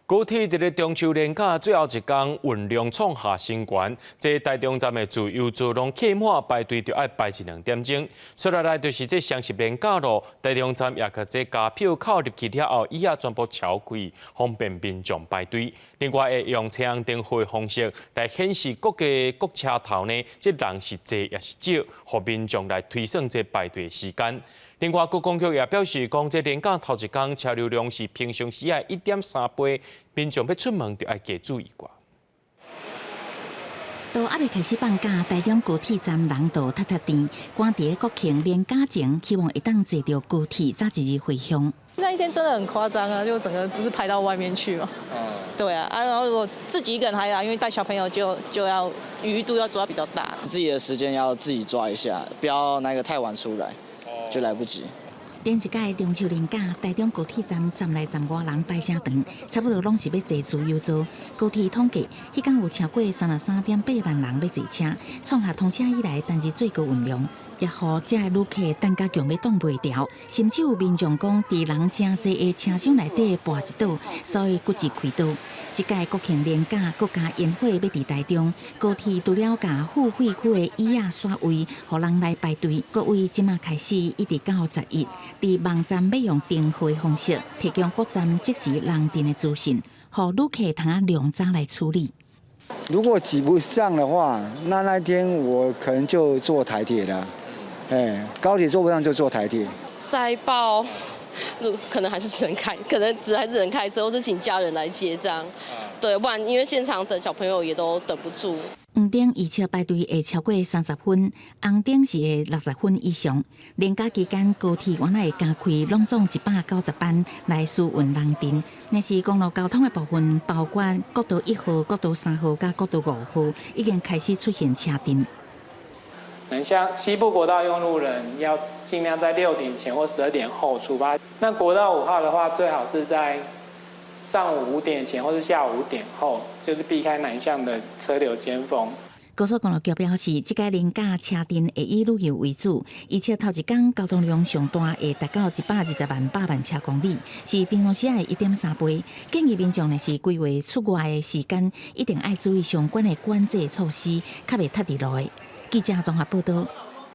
高鐵佇咧中秋連假最後一工運量創下新高，這台中站的自由座攏客滿，排隊就愛排一兩點鐘。接落來就是這雙十連假囉，台中站也共這加票口入去了後，椅仔全部撨開，方便民眾排隊。另外會用青紅燈號的方式來顯示各個各車頭呢，這人是濟抑是少，予民眾來推算這排隊的時間。另外，觀光局也表示，講這連假頭一工車流量是平常時的1.3倍，民眾欲出門就愛加注意寡。都猶未開始放假，台中高鐵站人都塞塞甜，趕佇國慶連假前，希望會當坐著高鐵早一日回鄉。那一天真的很誇張啊，就整個不是排到外面去嘛。對啊，啊，然後如果自己一個人還好，因為帶小朋友就要餘度要抓比較大。自己的時間要自己抓一下，不要那個太晚出來，就來不及。頂一屆中秋連假，台中高鐵站站內站外人排誠長，差不多攏是欲坐自由座。高鐵統計，彼工有超過33.8萬人欲坐車，創下通車以來單日最高運量，也予遮的旅客等甲強欲擋袂牢，甚至有民眾講，佇人誠濟的車廂內底跋一倒，所以骨折開刀。這屆國慶連假，閣加煙火欲佇台中高鐵，除了共付費區的椅仔刷位，予人來排隊。各位這馬開始一直到11，佇網站欲用燈號的方式提供各站即時人陣的資訊，予旅客通仔量早來處理。如果擠不上的話，那那天我可能就坐台鐵了。哎，高鐵坐不上就坐台鐵。塞爆，可能還是只能開，可能只還是只能開車，或者請家人來接這樣。對，不然因為現場等小朋友也都等不住。黃燈預測排隊會超過30分，紅燈是會60分以上。連假期間高鐵原來會加開攏總190班來紓緩人陣。若是公路交通的部分，包括國道1號、國道3號佮國道5號，已經開始出現車陣。南向西部國道用路人要盡量在6點前或12點後出發。那國道5號的話，最好是在上午5點前或是下午5點後，就是避開南向的車流尖峰。高速公路局表示，這屆連假車陣會以旅遊為主，而且頭一工交通量上大會達到120萬百萬車公里，是平常時的1.3倍。建議民眾若是規劃出外的時間，一定愛注意相關的管制措施，較袂塞佇路的。記者綜合報道。